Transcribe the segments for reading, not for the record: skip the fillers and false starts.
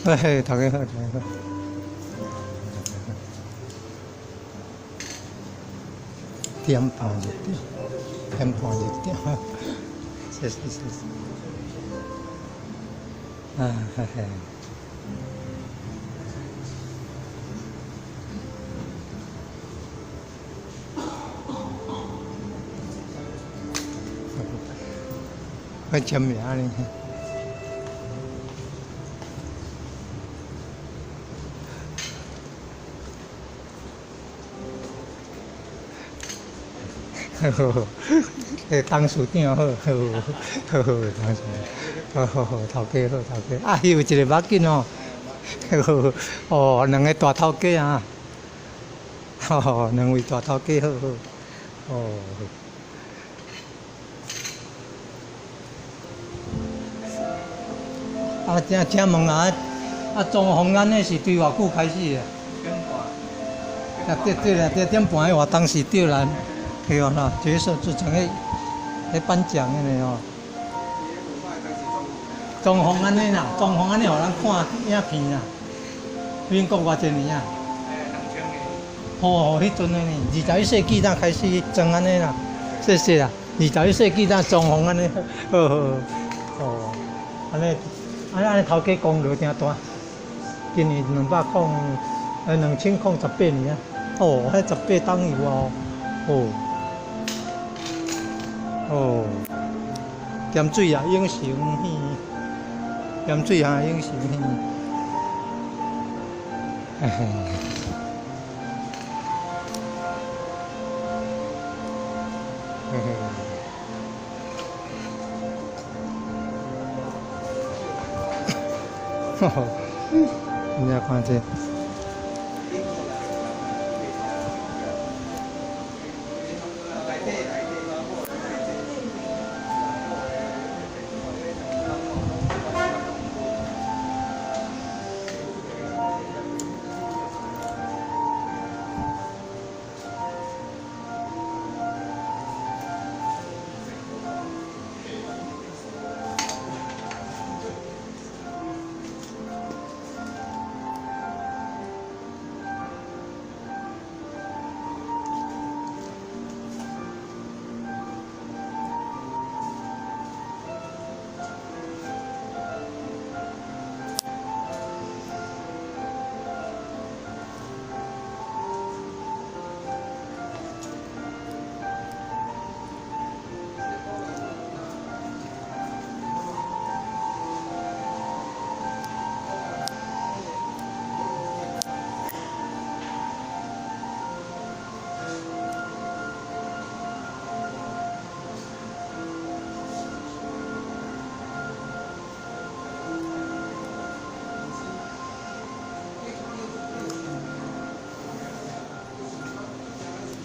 嘿嘿，頭家好，頭家好。點半入場，點半入場，謝謝謝謝。啊嘿嘿。我簽名呢。好好，董事長好，好，好好，董事長，好好好，頭家好，頭家。啊，彼有一个無要緊哦，好，哦，兩个大頭家啊，吼，兩位大頭家好好，哦。啊，請請問啊，啊，裝潢按呢是對偌久開始的？點半。啊，對對啦，對點半的活動是對啦。對啦，角色就成咧咧頒獎的呢吼。裝潢按呢啦，裝潢按呢，予人看影片啦。民國偌濟年啊？吼，彼陣的呢，21世紀才開始裝按呢啦。謝謝啦，21世紀才裝潢按呢，好好。哦，按呢，按呢頭家功勞誠大。今年2018年啊。哦，彼十八冬有哦。哦。哦，鹹水啊，永成嘿，鹹水啊，永成嘿，嘿嘿，嘿嘿，呵呵，你來看這。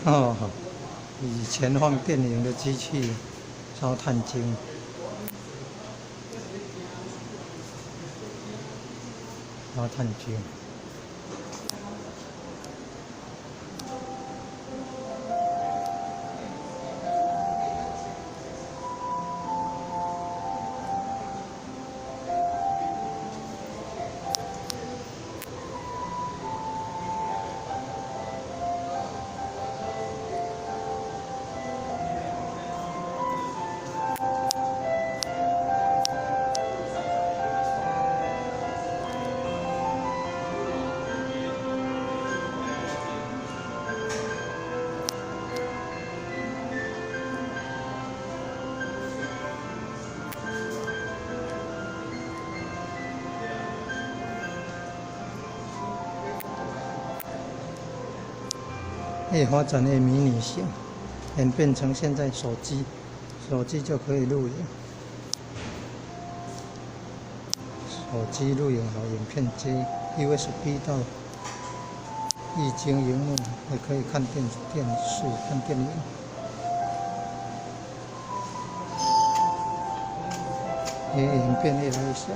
哦，以前放電影的機器燒炭精，燒炭精。會發展的迷你型，演變成現在手機，手機就可以錄影，手機錄影好，影片機，USB 到液晶螢幕，也可以看電視、看電影。也演變越來越小。